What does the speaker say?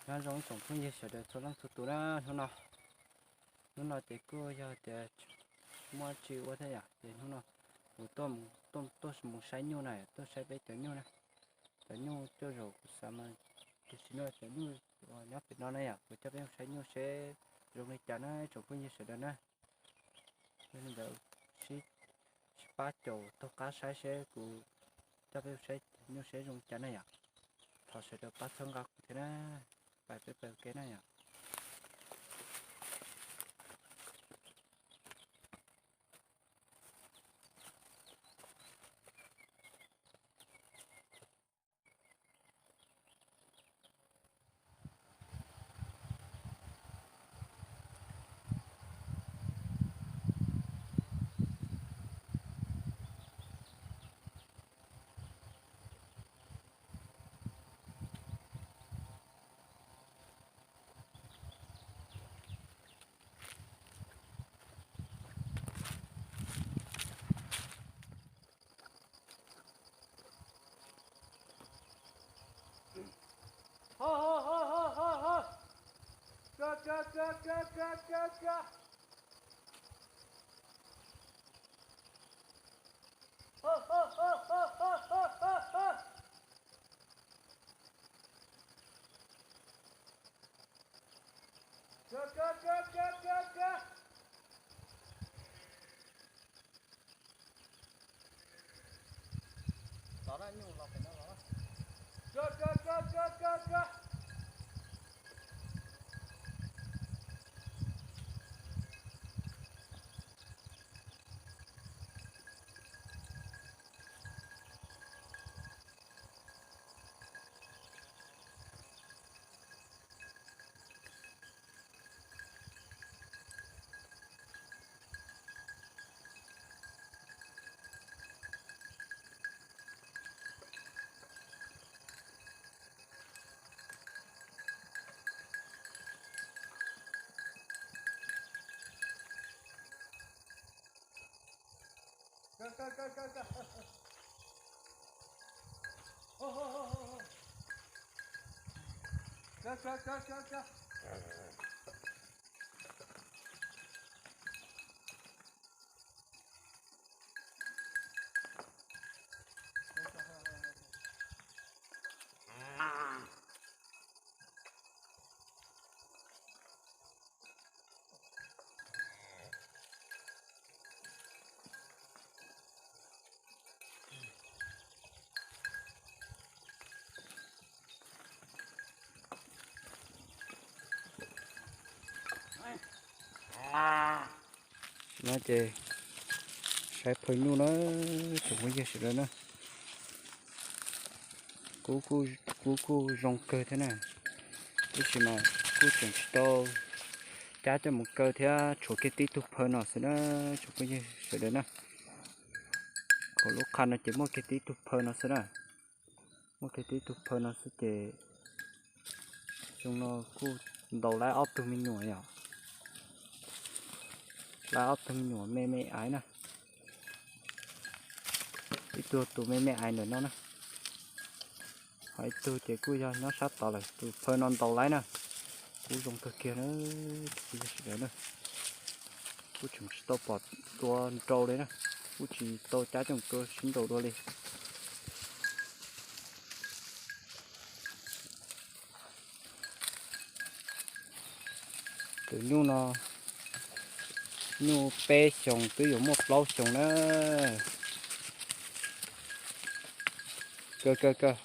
Nyob zoo ib tsoom phooj ywg sawv daws txhua leej txhua tus na, hnub no, hnub no ces kuj yog tias muaj tsis ua thiab yom, ces hnub no kuv tuaj mus, tuaj, tuaj mus saib nyuj na, tuaj saib peb cov nyuj na. Cov nyuj coj zaum kuv xav mas, tam sim no cov nyuj uas nyob pem no na yom, kuv coj peb mus saib nyuj seb zoo li cas na tsoom phooj ywg sawv daws na. Yog li ntawd, sib, sib pab caum taug qab saib seb kuv coj peb mus saib nyuj seb zoo li cas na yom. Thov sawv daws pab txhawb nqa kuv thiab na, pab peb pab ua ke na yom. No ces saib phaw nyuj na, tsoom phooj ywg sawv daws na. Kub, kub kuj zoo kawg thiab na, tab sis mas kuj tseem tsis tau cab coj mus kaw thiab, tshuav kiag tib tug phaw no xwb na, tsoom phooj ywg sawv daws na. Hauv lub qha no ces muaj kiag tib tug phaw no xwb na, muaj kiag tib tug phaw no xwb ces xyoo no kuj ntaus laib ob tug me nyuam yom, laib ob tug me nyuam me me aiv na. Ib tug tus me me aiv ntawm no na, ho ib tug ces kuj yog nyob sab tod lawm, tus phaw no ntaus laib na. Kub zoo kawg kiag na, tsoom phooj ywg sawv daws na. Kuj tseem tsis tau pom tua nrau li na, kuj tsis tau cab coj mus tua sib nraus dua li. Tus nyuj no nyuj peb xyoos twb yuav muaj plaub xyoos na. Kaw, kaw, kaw.